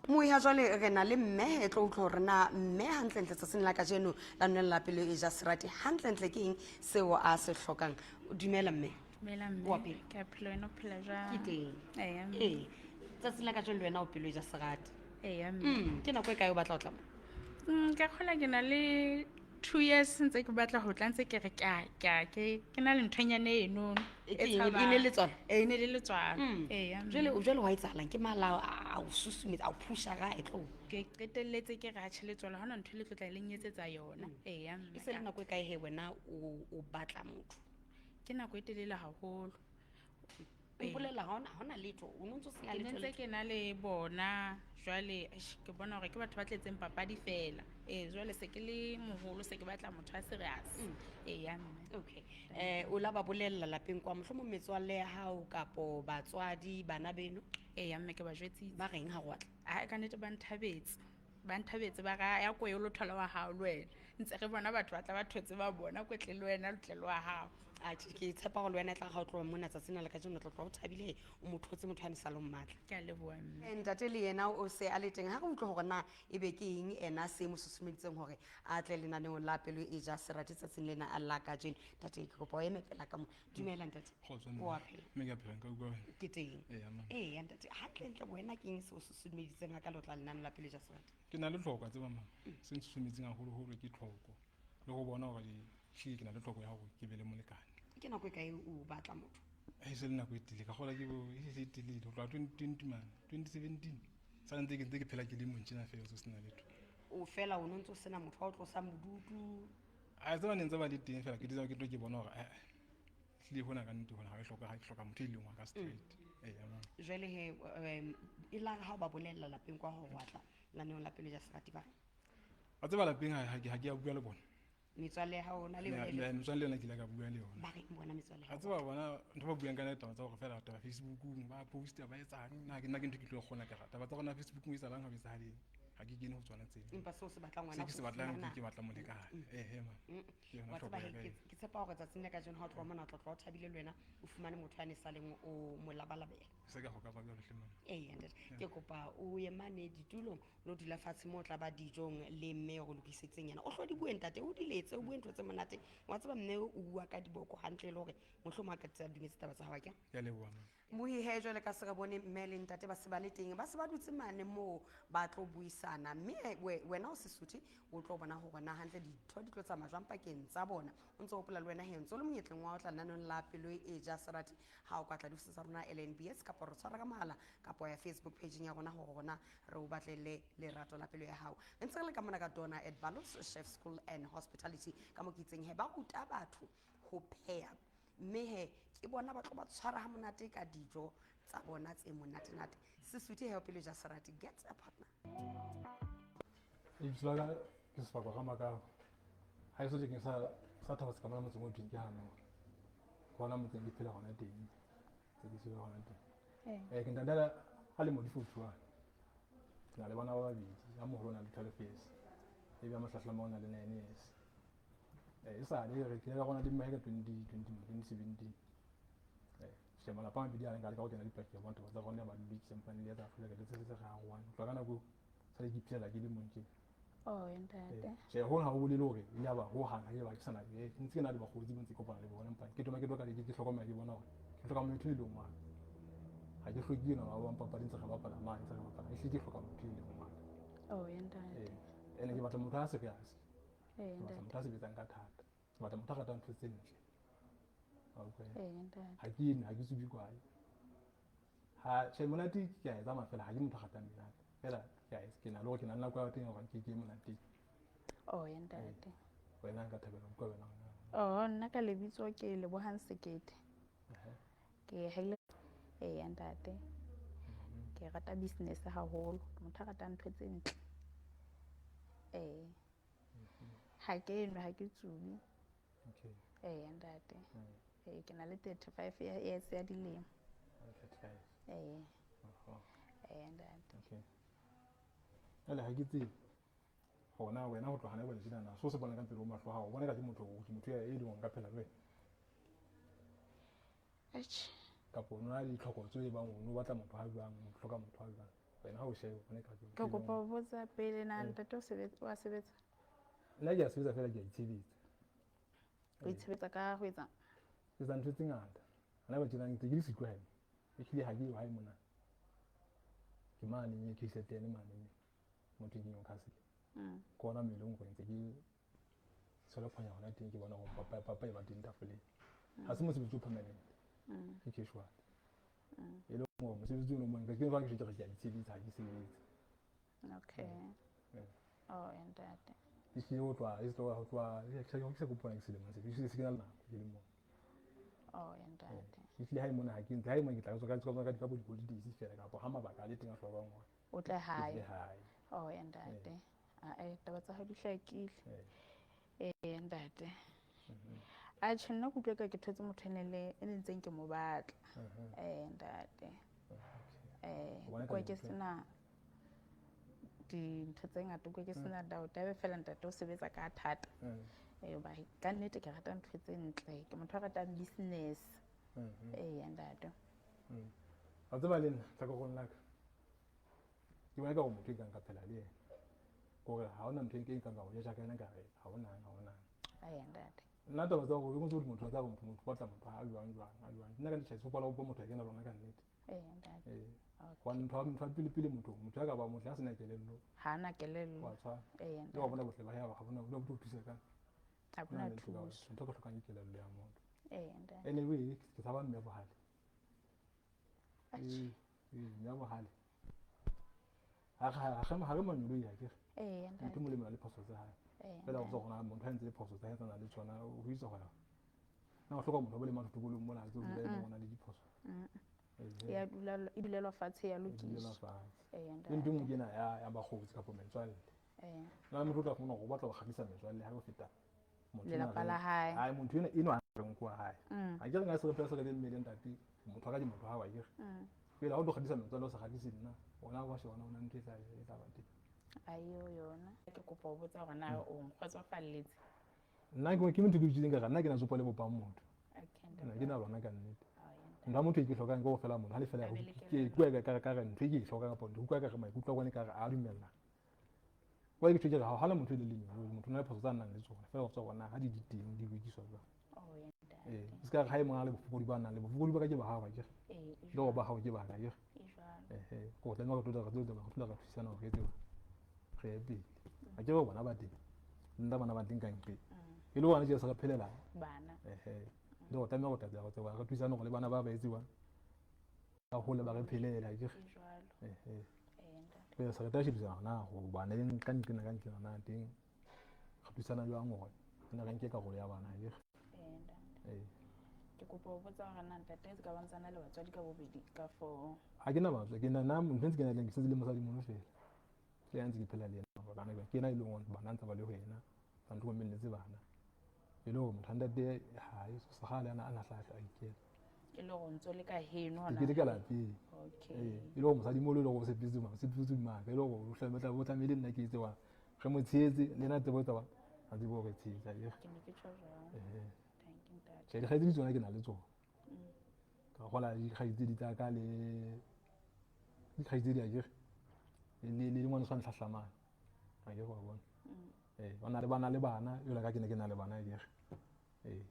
Moya jwale re na le mme e tlo utlwa hore na mme hantlentle tsatsing la kajeno la nwella pelo e ja serati hantlentle ke eng seo a se hlokang. Dumela mme. Dumela mme. Wa phela? Ke a phela, wena o phela jwang? Ke teng. Eya mme. Ee, tsatsing la kajeno le wena o pelo e ja serati. Eya mme. Ke nako e kae o batla ho tla mo? Ka kgola ke na le 2 years ntse ke batla ho tla, ntse ke re ke na le nthonyane eno. E ke eng? E ne le letswalo? E ne le letswalo. Eya mme. Jwale wa etsahalang? Ke mala a o susumetsa, a o phusha ga e tlo? Ke qetelletse ke re atjhe, letswalo ha hona ntho e le tlotla e leng etsetsa yona. Eya mme. E se le nako e kae he wena o batla motho? Ke nako e telele haholo. O mpolela ha hona letho, o no ntso sena Ke ne letho. ntse ke na le bona jwale, eish, ke bona hore ke batho ba tletseng papadi fela. Ee, jwale se ke le moholo, se ke batla motho a serious. Eya mme. Okay, o la ba bolella lapeng kwa, mohlomong metswalle ya hao kapo batswadi, bana beno? Eya mme, ke ba jwetsitse. Ba reng ha go batla? Ai, ka nnete ba nthabetse, ba nthabetse, ba ra ya ko e lo thola wa hao le wena, ntse re bona batho ba tla ba thotse ba bona kwetle le wena letle le wa hao. Atjhe, ke tshepa gore le wena e tla ga o tloha mona tsatsing la kajeno, o tla tloha o thabile, o mo thotse motho a ne sa lo mmatla. Ke a leboha mme. Ntate le yena o se a le teng, ha re utlwe hore na ebe ke eng ena se mo susumeditseng hore a tle lenaneong la Pelo e ja Serati tsatsing lena la kajeno. Ntate, ke kopa o eme pela ka mo. Dumela ntate. Kgotso mme. O a phela? Mme ke a phela, nka utlwa wena. Ke teng. Eya, mama. Eya ntate, hantlentle wena ke eng se o susumeditseng ha ka lo tla lenaneo la Pelo e ja Serati? Ke na le tlhoko, a tseba mama. Se nsusumetseng haholoholo ke tlhoko le go bona gore hlile ke na le tlhoko ya gore ke be le molekane. Ke nako e kae o batla motho? E se le nako e tele, ka gola ke bo e se e telele go tloga 2020 mane, 2017, sa ntse ke ntse ke phela ke le mong tjena fela, so sena letho. O fela o no ntse o sena motho wa o tlosang bodutu? A tseba ne ntse ba le teng fela, ke ditsa ke tlo ke bona gore hlile hona ka nnete hona ga ke hloka, ga ke hloka motho e leng wa ka straight. Eya mama. Jwale he, e la re ha o ba bolella lapeng kwa hore wa tla lenaneong la Pelo ja Serati, ba re? A tseba lapeng ha ke a bua le bona. Metswalle ya hao na le yona? Metswalle yona ke ile ka bua le yona. Ba reng bona metswalle ya A hao? tseba bona ntho ba buang ka yona, taba tsa hore fela taba Facebookong ba posta ba etsang, nna ke ntho ke tlo kgona ke rata taba tsa rona Facebookong e tsalang, ha o etsahaleng, ga ke kene ho tsona tseo. Empa seo se batlang Se wena ke se ho batlang fumana. ke batla molekane, ehe ma, ke yona Wa tlhoko tseba ya he, ka ke eo. ke tshepa hore tsatsing la kajeno ha o tloha mona, o tla tloha o thabile le wena, o fumane motho a ne sa leng o mo labalabela. Se ka go ka ba jwalo hle mama. Ee ntate, ke kopa o ye mane ditulong, o lo dula fatshe mo o tla ba dijong le mme o re lokisetseng yena. O hlo di bue ntate, o di letse, o bue ntho tse monate. Wa tseba mme o bua ka diboko hantle, e le hore mohlomong a ka tsa dumetse taba tsa hao akere. Ke a leboha mama. Mohi he, jwale ka se re bone mme le ntate ba se ba le teng, ba se ba dutse mane moo ba tlo buisana, mme wena o Sesotho o tlo bona hore na hantle dintho di tlo tsamaya jwang pakeng tsa bona. O ntse o hopola le wena he ntse o le monyetleng wa ho tla lenaneong la Pelo e ja Serati ha o ka tla diofising tsa rona LNBS, kapa re tshwara ka mohala, kapa ya Facebook pageng ya rona hore rona re o batlele lerato la pelo ya hao. Re ntse re le ka mona ka Donna at Balos Chef School and Hospitality, ka mo ke itseng he ba ruta batho ho pheha, mme he ke bona ba tlo ba tshwara ha monate ka dijo tsa bona tse monatenate. Sesotho he, Pelo ja Serati, get a partner. Lebitso la ka ke Sefako ga Makao, ga e so ke sa thaba se ka mona motseng o thweng ke Hanong, ke hona motseng ke phela hona teng, tse ke sele hona teng. Ke ntate a lemo di 41, ke na le bana ba babedi, a moholo o na le 12 years, ebe a mohlahlama o na le 9 years. E sale re ke ile ka gona le mmae ka 2020, 2017. Tjhe, malapa a mabedi a leng ka leka go kena dipakeng, bona taba tsa gona ba di sempane le etsa hloleka le tse se ga one tloha ka nako sale ke iphilela ke le mong tje. Oh ntate. Tjhe, hona ha ho bolele hore e ya ba ho hang ha ke ba ke sana, ntse ke na le bakgotsi bo ntse ke kopana le bona, empa ke toma ke tloka ke hlokomela, ke bona hore ke hloka motho e leng wa ka. Ha ke hloke enwa wa papadi ntse re bapala mane, ntse re bapala, ehlile ke hloka motho e leng wa ka. Oh ntate. Ene ke batla motho a serious. Ee Ke batla ntate. motho a sebetsang ka thata, ke batla motho a ratang ntho tse ntle. Wa utlwa? Ee ntate. Ha ke ene, ha ke tsube kwae, ha tjhe monate ke a e tsamaya fela, ha ke motho a ratang menate fela, ke a e ke na le hore ke na le nako ya teng ya hore ke ye monateng. Oh ntate. Wena nka thabela ho utlwa wena hore na. Oh, nna ka lebitso ke Lebohang Sekete. Ke haile, ee ntate. Ke rata business haholo, ke motho a ratang ntho tse ntle. Ee. Ha ke nwe, ha ke tsubi. Ee ntate. Ee, ke na le 35 years ya dilemo. 35. Ee. Ee Ee ntate. Okay. Jwale ha ke tsebe hona wena ho tloha hana jwale tjena na so se bona ka pele ho mahlo a hao, o bona ka ke motho e leng hore nka phela le wena? Atjhe. Kapa o na le ditlhoko tse e bang o no batla motho a jwang, o hloka motho a jwang? Wena ha o shebe bona ka Ke kopa ho botsa pele na ntate o sebetsa wa sebetsa? Nna ke a sebetsa fela ke a itshebetsa. O itshebetsa ka ho etsang? Ke etsa ntho tse ngata. Hona ba tjena ntse ke le siko hae. Ehlile ha ke yo hae mona. Ke mane ke KZN mane motho ke Newcastle. Ke ona mmele o nko ntse ke tshwere phonya hona teng ke bona hore papa papa e ba teng tafoleng. Ha se mosebetsi o permanent. Ke casual. E le hore mosebetsi ono mong ke fa ke ke re ke a itshebetsa ha ke sebetse. Okay. Oh, ntate. Ehlile ho tloha e tloha ho tloha ke sa kopana ke selemo se ke se ke na le nako ke le mona. Oh, ntate. Ehlile ha e mona ha ke ntse ha e mona ke tla tswa ka ka ka bo di-holidays fela kapa ha mabaka a le teng a hlokang hore O tle ke hae. tle hae. Oh, ntate. Ae, taba tsa hao di hlakile. Ee, ntate. Atjhe, nna ke utlwa ka ke thotse motho e ne le e ne ntseng ke mo batla. Ee, ntate. Eh, O bona kwa ka ke dintho. sena dintho tse ngata, kwa ke sena doubt. Ebe fela ntate o sebetsa ka thata. Ee, hoba ka nnete ke rata ntho tse ntle. Ke motho a ratang business. Ee, ntate. Wa tseba le nna tlhakorong la ka ke bona ka gore motho e kang ka phela le yena kore ha hona ntho e ke nkang ka go ja ka yena ka re ha hona ha hona. Ee, ntate. Nna taba tsa gore ke motho motho tsa gore motho batla motho a jwang jwang a jwang nna ka ntšha se gopola go motho a kena lona ka nnete. Ee, ntate. Ee, Okay. gobane ntho ya pele pele motho motho ya ka ba motho a sena kelello Ha ana kelello. wa tshwana Ee, le wa ntate. bona botle ba hae ha bona bo tlo thusa ka Ha hona bona le ntho ka thuso. ntho ka hlokang ke kelello ya motho. Ee, ntate. Anyway, ke tshaba mme bohale. Atjhe. Ee, mme ya bohale ha re manyolo ya ke re Ee, motho ntate. molemo le phoso tsa hae Ee, fela go ntate. tswa gona motho a ntse le phoso tsa hae tsa na le tsona ho itse gore na o hloka motho a bo le mathotokolong mola a tse o dula e le ona le diphoso. Ee, Ya dula e dulelwa fatshe ya e dulelwa lokiswa. fatshe. Ee, Le ntho e nngwe ntate. ke ena ya bakgotsi kapa metswalle. Ee. Na motho o tla fumana hore o batla ho kgahlisa metswalle ha ho feta motho enwa Lelapa re- la hae. Ai, motho enwa enwa a reng kwa hae. Ha ke re nka se re phela se re le mmele ntate motho wa ka ke motho wa hao akere. Pele ha o tlo kgahlisa metswalle o sa kgahlise nna ona wa sheba ona ona ntho e tla e tla ba teng. Ayo yona. Ke kopa ho botsa hore na o nkgotsofalletse. Nna ke motho ke utlwileng ka re nna ke na tsopo le bopang motho. Okay, Nna ntate. ke na lona ka nnete. Oh, ntate. Ntho ya motho e ke hlokang ke ho fela motho ha le fela A be le ke kelello. utlwa ka re ntho e ke e hlokang kapa ntho utlwa ka re maikutlo a bone ka re a dumellana. Wa ke ke re ha hona motho e le leng motho o na le phoso tsa nang le tsona fela go tswa bona ha di di teng di lokiswa jwang. Oh, ntate. Ee, se ka re ha e mong a le bofokodi ba nang le bofokodi ba ka ke ba hao akere. Ee, e Le gore jwalo. ba hao ke ba ka akere. E jwalo. Ehe, go tlameha re tlo re tlo re thusana hore re etse re ye pele. Ha ke re bona ba teng le nna bana ba teng ka nqe. E le hona tje se re phelela. Bana. Ehe, le go tlameha go tla go tseba re thusana hore le bana ba ba etsiwang ba hole ba re phelela akere. E jwalo. Ehe. Ee, ntate. Pele se re tla shebisana hore na ho bana le ka nqena ka nqena na teng re thusana jwang hore re ne re nke karolo ya bana akere. Ee, ntate. Ee. Ke kopa ho botsa hore na ntate se ka ba ntsana le batswadi ka bobedi ka fo. Ha ke na batswadi, ke na nna ntho e ntse ke na le ke setse le mosadi mono fela. Ke yena ntse ke phela le yena bana ke yena e leng hore bana ntse ba le ho yena ba ntlhokomelletse bana. E le hore motho wa ntate ha e sekgale ana a hlaha a ikela. E le hore o ntso le ka heno hona. Ke le ka lapeng. Okay. Ee, e le hore mosadi molo e le hore o sepetse ma, o sepetse maka, e le hore o tla o tlamehile nna ke etse wa re mo tshehetse le yena tsebo tsa ba a tsebe hore tshehetsa akere. Ke ne ke tjho jwalo. Ehe. Thank you, ntate. Tjhe, dikgaitsedi tsona ke na le tsona. Ka gola dikgaitsedi tsa ka le dikgaitsedi akere le le ngwana tshwana tlhahlamane akere wa bona. Ee, ba na le bana le bana jwalo ka ke ne ke na le bana akere. Ee.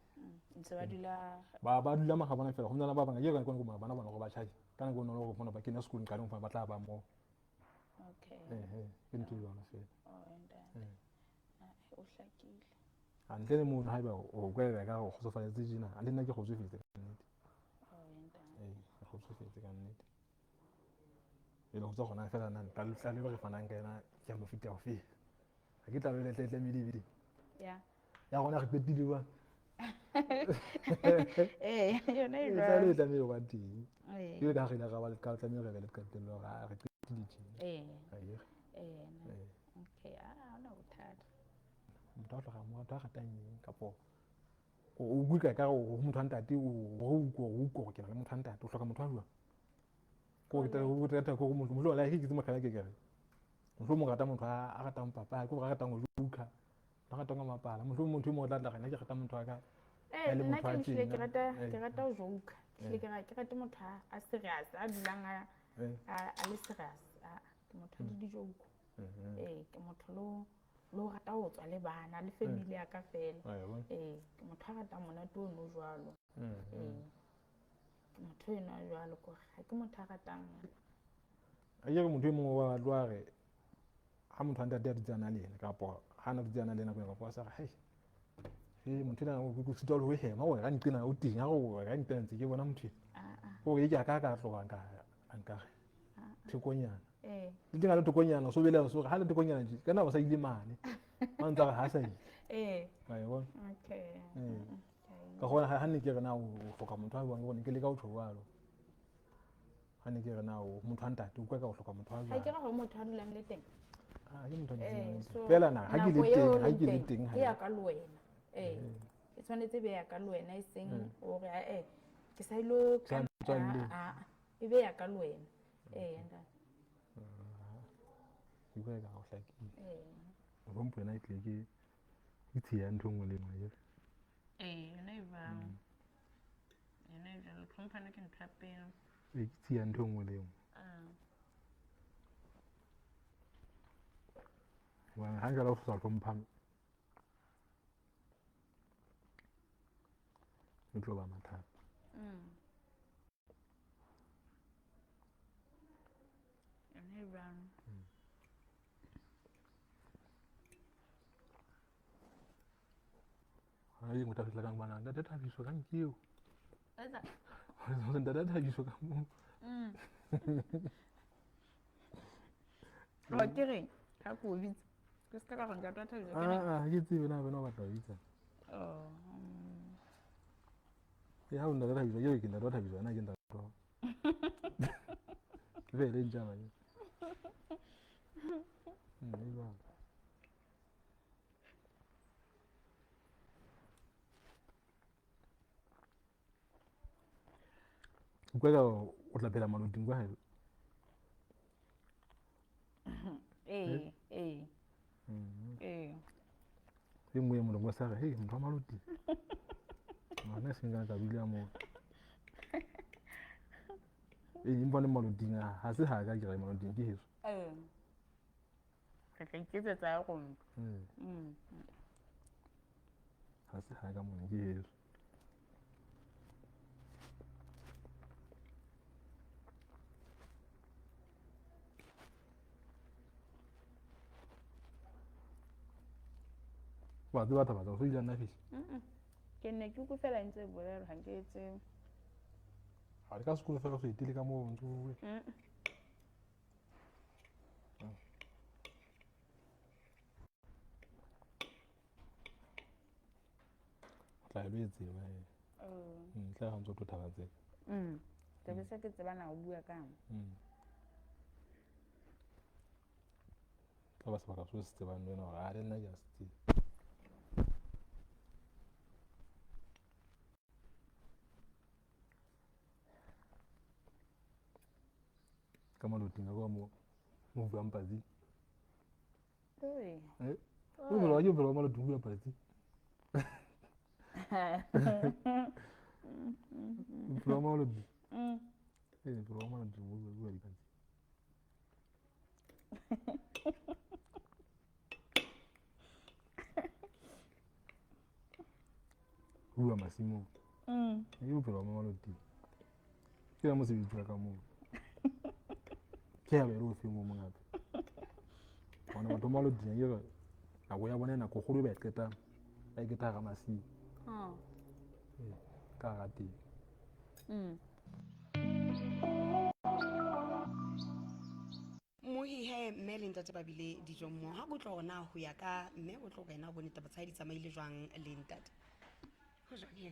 Ntse ba dula Ba dula magabona fela go nna le ba bangwe akere ka nako bana bona gore ba tjhaje ka nako e nngwe gore bona ba kena sekolong ka ba tla ba moo. Okay. Ehe, ke ntho e jwalo fela. Oh, ntate. Ah, o hlakile. A ntle le mono haeba o kwela ka go kgotsofaletse tjena, le nna ke kgotsofetse ka nnete. Oh, ntate. Ee, ke kgotsofetse ka nnete. E le go tswa gona fela na tlalo re fanang ka yona ke ya mofuta ofe. Ha ke tlalo e tle tlamehile e be teng. Ya. Ya rona re qetile jwang? Ee, yona e Ee, tlalo e jwalo. tlamehile ho ba teng. Ee. Jwalo ka ha re ile ra ba ka tlamehile re be le qetello hore ha re qetile tjena. Ee. Akere? Ee, na. Ee. Okay, ah, ha hona bothata. Motho a hlokang motho a ratang eng kapo o utlwa ka ho motho wa ntate o utlwa o utlwa hore ke na le motho wa ntate o hloka motho wa jwang? Ko re ko motho mohlomong le ke itse mohlala ke kere. Mohlomong o rata motho a ratang papa, ke hore a ratang ho joka, a ratang ho bapala. Mohlomong motho e mong o tla tla re nna ke rata motho wa ka. Eh, le nna motho wa ke hlile ke tjena. rata Eh. ke rata ho joka. Ke hlile ke rate motho a serious, a dulang a Eh. a le serious. Ah. Ke motho le dijoko. Ee, ke motho le ho rata ho tswa le bana le family ya ka fela. Ee, ke motho a ratang monate ono jwalo. Ee, ke motho enwa jwalo kore ha ke motho a ratang. A ke re motho e mongwe wa tlo a re ha motho a ntate a dutse a na le yena kapa ha na dutse a na le yena kapa a sa re hei motho ena o sitwa le ho hema gore ka nqena o teng ha gore ka nqena ntse ke bona motho gore e ke a ka ka tloga nka re thekonyana le teng a le thekonyana so bele so ha le thekonyana ka nako sa ile mane ba ntse re ha sa ile wa e bona. Ka gona ha ne ke re na o hloka motho a buang ke bone ke leka ho tjho jwalo. Ha ne ke re na o motho a ntate o kwa ka o hloka motho a jwalo. Ha ke re ho motho a dulang le teng. Ah, ke motho a dulang le teng. Fela na ha ke le teng, ha ke le teng ha. Ya ka le wena. E tshwanetse be ya ka le wena e seng hore a ke sa ilo ka e be ya ka le wena. Ntate. Ke bua ka ho hlakile. O rompo ena e tle ke tshiya ntho nngwe le nngwe. Yona e jwalo. Yona e jwalo. Tlhomphano ke ntho ya pele. Ke tshiya ntho nngwe le nngwe. Hobane ha nka la ho sa hlomphano e tlo ba mathata. Yona e jwalo. Ha e motho a fihla ka ngwana ntate Thabiso ka nkeo. Ntate Thabiso ka mo. O ke reng ha ke o bitsa ke se ka re ntate Thabiso ke reng? Ah, ke tsebe na wena o batla ho bitsa. Oh. E ha o ntate Thabiso ke ntate Thabiso na ke ntate wa. Ke vele njaba ke. E jwalo. Utlwa ka o tla phela maloting kwa hae. Ee, ee. Ee. E nngwe ya molomo wa sa re, hey, motho wa maloting. Ngwana se nka ka bile mo. Ee, empa le maloting ha se ha ka ke re maloting ke heso. Ee. Re tla iketsetsa ya rona. Ha se ha ka mona ke heso. Wa tseba taba tsa o ile nna fihle. Ke ne ke utlwe fela ntse bolelwa ha ke tsebe. Ha re ka sekolo fela so etile ka moo ntse o bue. O tla e tseba e. Tla ha ntse o tlo thaba tsela. Ke be se ke tseba na o bua kang. Tla ba sebaka so se tsebang le wena hore a le nna ke a se tseba. Ka maloting a kwa mo mo buang patsi. Ee. O phela ke phela wa maloting bua patsi. Phela wa maloting. Ee, phela wa maloting o bua dipatsi. Bua masimong. Ke bophelo ba maloting. Ke ya mosebetsi wa ka moo. Ke ya bere o feng o mong hape. Bona batho ba maloting ke re nako ya bona nako kgolo ba e qetang ba e qeta hara masimo. Ka hara teng. Mohi he mme le ntate ba bile dijong mo ha go tlo hore na ho ya ka mme o tlo wena o bone taba tsa di tsamaile jwang le ntate. Ho jwang he?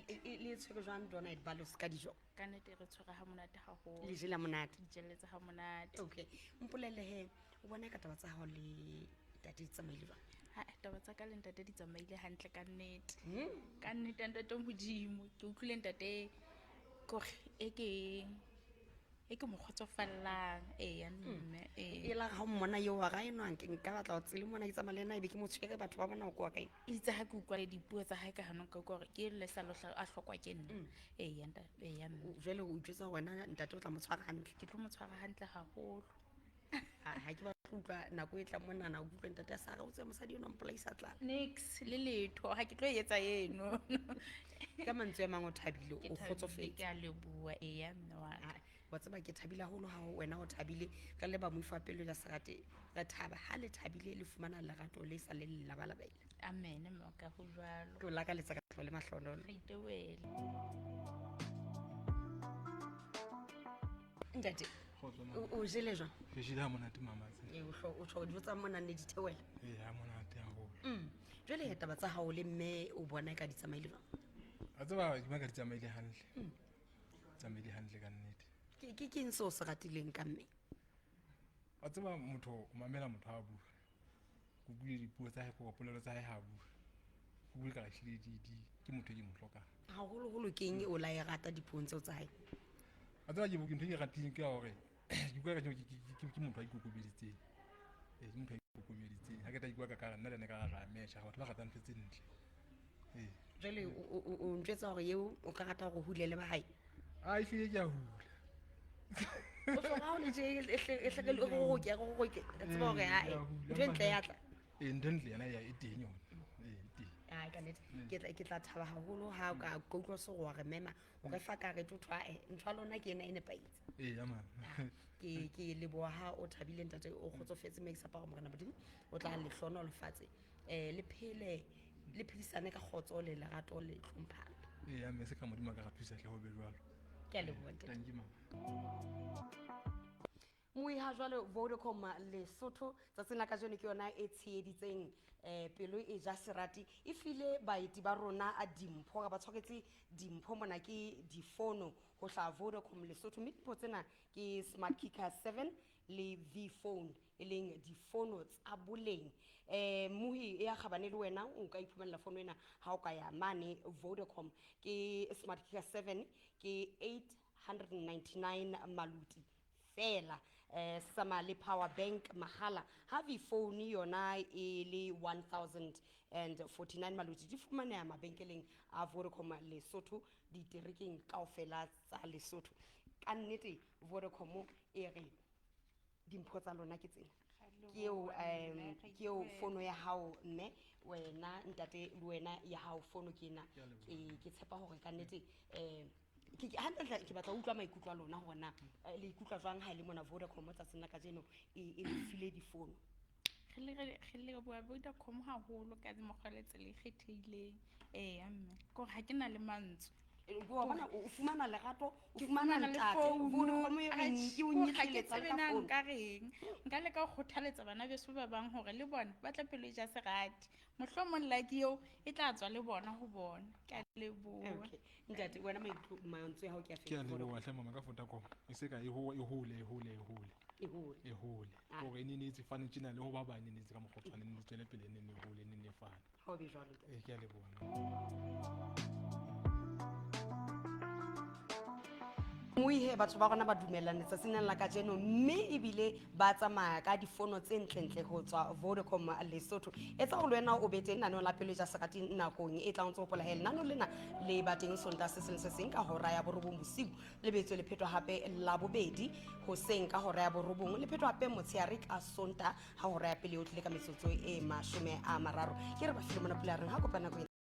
Le tshwere jwang Donald Balos ka dijo? Ka nnete re tshwere ha monate haholo. Le jela monate. Dijelletse ha monate. Okay. Mpolelle he o bona ka taba tsa hao le ntate di tsamaile jwang? Ha taba tsa ka le ntate di tsamaile hantle ka nnete. Ka nnete ntate Modimo ke utlwile ntate kore e ke mo kgotsofallang. Eya mme E la ha o mmona eo wa ga enwa nke nka batla ho tsele mona ke tsamaya le yena ebe ke mo tshwere batho ba bona o kwa kae. Itse ha ke utlwa le dipuo tsa hae ka hanong ka utlwa hore ke le sa lohla a hlokwa ke nna. Eya ntate, eya mme. Jwale o itjwetsa hore wena ntate o tla mo tshwara hantle. Ke tlo mo tshwara hantle haholo. Ha ke batlo utlwa nako e tlang monana o utlwe ntate a sa re o tse mosadi eno mpolaisa tlala. Nix le letho, ha ke tlo e etsa eno. Ka mantswe a mang o thabile, Ke o thabile, kgotsofetse. Ke a leboha, eya mme wa ka. Ai, wa tseba ke thabile haholo ha wena o thabile. Re le ba moifo wa pelo ya serate, re thaba ha le thabile, le fumana lerato le sa le le labalabela. Amen, mme wa ka, ho jwalo. Ke o lakaletsa katleho le mahlohonolo. Re itebohele. Ntate, Kgotso, mama. o jele jwang? Ke jele ha monate, mama. Ee, o tjho dijo tsa mona ne di theohela? Ee, ha monate haholo. Jwale he taba tsa hao le mme o bona e ka di tsamaile jwang? A tseba di ka di tsamaile hantle. Tsamaile hantle ka nnete. Ke keng seo se ratileng ka mme? Wa tseba motho o mamela motho ha a bua. Ko bue dipuo tsa hae, ko polelo tsa hae ha a bua. Ko bue ka ehlile di ke motho e ke mo hlokang. Haholoholo ke eng o la e rata dipuong tseo tsa hae? A tseba ke ntho e ke ratileng ke ya hore ke bua ka ke motho a ikokobeditseng. Ee, ke motho a ikokobeditseng. Ha ke tla ikutlwa ka ka nna le ena ka ra mesha, batho ba ratang ntho tse ntle. Ee. Jwale o ntjwetsa hore eo o ka rata hore o hulele ba hae? A ehlile ke a hula. O tjho ha o le tje e hle re roke, re roke. Re tseba hore Ee, ae, ke a hula, ntho e ntle ya tla. Ee, ntho e ntle yona ya e teng yona. Ee, e teng. Ai, ka nnete. Ke tla thaba haholo ha o ka utlwa se wa re mema, o re fa karete, o thwe, ae, ntho ya lona ke ena e nepahetse. Ee, ya man. Ke leboha ha o thabile ntate, o kgotsofetse, mme ke tshepa hore Morena Modimo o tla le hlohonolofatse. Le phele, le phedisane ka kgotso le lerato le tlhomphano. Ee, ya mme se ka Modimo a ka re thusa hle ho be jwalo. Ke a leboha ntate. Thank you, mama. Mohi ha jwale Vodacom Lesotho tsatsing la kajeno ke yona e tsheheditseng pelo e ja serati, e file baeti ba rona a dimpho, re ba tshwaretse dimpho mona ke difono ho hlaha Vodacom Lesotho, mme dimpho tsena ke Smart Kicker 7 le V-Phone, e leng difono tsa boleng. Mohi e a kgabane le wena o ka iphumanela fono ena ha o ka ya mane Vodacom, ke Smart Kicker 7 ke 899 maluti fela. Se tsamaya le power bank mahala, ha V-Phone yona e le 1049 maluti. Di fumaneha mabenkeleng a Vodacom Lesotho diterekeng kaofela tsa Lesotho. Ka nnete Vodacom e re dimpho tsa lona ke tsena. Ke eo fono ya hao mme, wena ntate le wena ya hao fono ke ena. Ke tshepa hore ka nnete, ke hantle ke batla ho utlwa maikutlo a lona hore na, le ikutlwa jwang ha e le mona Vodacom tsatsing la kajeno e le file difono. Re leboha Vodacom haholo ka mokgwa le tsela e kgethehileng. Eya mme, ke hore ha ke na le mantswe. Wa bona, o fumana lerato, o Ke fumana fumana le ntate. founu. Vodacom e reng Atjhe, ke o ke hore ha ke nyehleletsa le tsebe ka na founu. nka reng. Nka leka ho kgothaletsa bana beso ba bang hore le bona ba tle pelo e ja serati. Mohlomong like eo e tla tswa le bona ho bona. Ke a leboha. Okay. Ntate, wena mantswe a hao ke a Ke a feng? leboha hle mama ka Vodacom. E se ka e e hole, e hole, e hole. E hole. E hole. Hore e ne ne e fane tjena le ho ba bang e ne e ka mokgwa o tshwanang, e ne e tswele pele, e ne ne e hole, e ne ne e fane. Ha o be jwalo, ntate. Ee, ke a leboha. Moihe batho ba rona ba dumellane tsatsing lena la kajeno, mme ebile ba tsamaya ka difono tse ntlentle ho tswa Vodacom Lesotho. Etsa hore le wena o be teng lenaneong la Pelo e ja Serati nakong e tlang. O ntso hopola he lenaneo lena le ba teng Sontaha se seng se seng ka hora ya 9 bosiu, le betswe le phetwa hape Labobedi hoseng ka hora ya 9, le phetwa hape motshehare ka Sontaha ha hora ya pele e otlile ka metsotso e 30. Ke re ba file mona pula reng ha kopa nako e